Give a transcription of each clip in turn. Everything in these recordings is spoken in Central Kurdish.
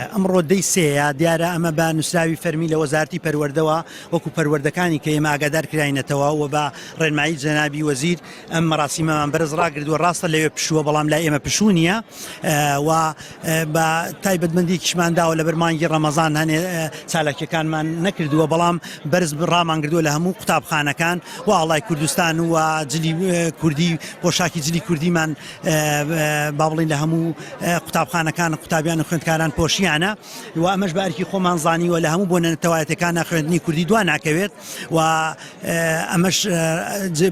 ئەمڕۆ دەی سێیە، دیارە ئەمە بە نووسراوی فەرمی لە وەزارەتی پەروەردەوە وەکو پەروەردەکانی کە ئێمە ئاگادار کراینەتەوە و بە ڕێنمایی جەنابی وەزیر ئەم مەراسیمەمان بەرز ڕاگردووە، ڕاستە لەوێ پشووە بەڵام لای ئێمە پشوو نییە و بە تایبەتمەندیەکیشمان داوە لەبەر مانگی ڕەمەزان هەنێ چالاکیەکانمان نەکردووە بەڵام بەرز ڕامانگردووە لە هەموو قوتابخانەکان و ئاڵای کوردستان و جلی کوردی پۆشاکی جلی کوردیمان با بڵین لە هەموو قوتابخانەکان قوتابیان و خوێندکاران پۆشیانە و ئەمەش بە ئەرکی خۆمان زانیوە لە هەموو بۆنە نەتەوایەتەکانە خوێندنی کوردی دوا ناکەوێت و ئەمەش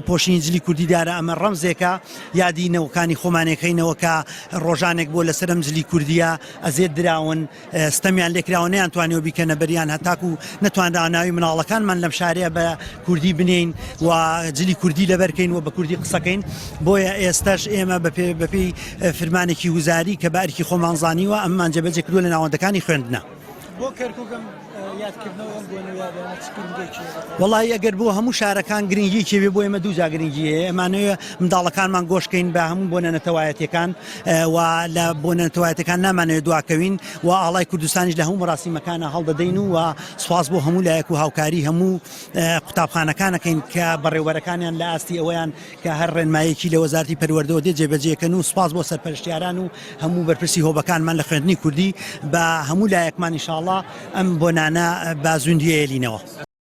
پۆشینی جلی کوردی دیارە ئەمە ڕەمزێکە یادی نەوەکانی خۆمانێکەینەوە کە ڕۆژانێک بۆ لەسەرم جلی کوردیە ئەزێت دراون ستەمیان لێکراوە نەیانتوانیوە بیکەنە بەریان هەتاکو نەتوانراوە ناوی مناڵەکانمان لەم شارەیە بە کوردی بنێین و جلی کوردی لەبەرکەین و بە کوردی قسەکەین بۆیە ئێستاش ئێمە بەپێی فرمانێکی وزاری کە بە ئەرکی خۆمان زانیوە ئەممان جێبەجێ کردووە لە ناوەندەکانی خوێندنە. بۆ کەرکوک ئەم یادکردنەوەی ئەم بۆنە و یادانە چ گرنگیەکی هەیە؟ وەڵاهی ئەگەر بۆ هەموو شارەکان گرنگیەکی هەبێ بۆ ئێمە دووجا گرنگی هەیە ئەمانەوێ منداڵەکانمان گۆشکەین بە هەموو بۆنە نەتەوایەتیەکان و لە بۆنە نەتەوایەتیەکان نامانەوێت دواکەوین و ئاڵای کوردستانیش لە هەموو مەراسیمەکانە هەڵدەدەین و سوپاس بۆ هەموو لایەک و هاوکاری هەموو قوتابخانەکان ئەکەین کە بەڕێوبەرەکانیان لە ئاستی ئەوەیان کە هەر ڕێنمایەکی لە وەزارەتی پەروەردەوە دێت جێبەجێکەن و سوپاس بۆ سەرپەرشتیاران و هەموو بەرپرسی هۆبەکانمان لە خوێندنی کوردی بە هەموو لایەکمان ئینشاڵڵا ئەم بۆنانە بە زیندوویەلینەوە.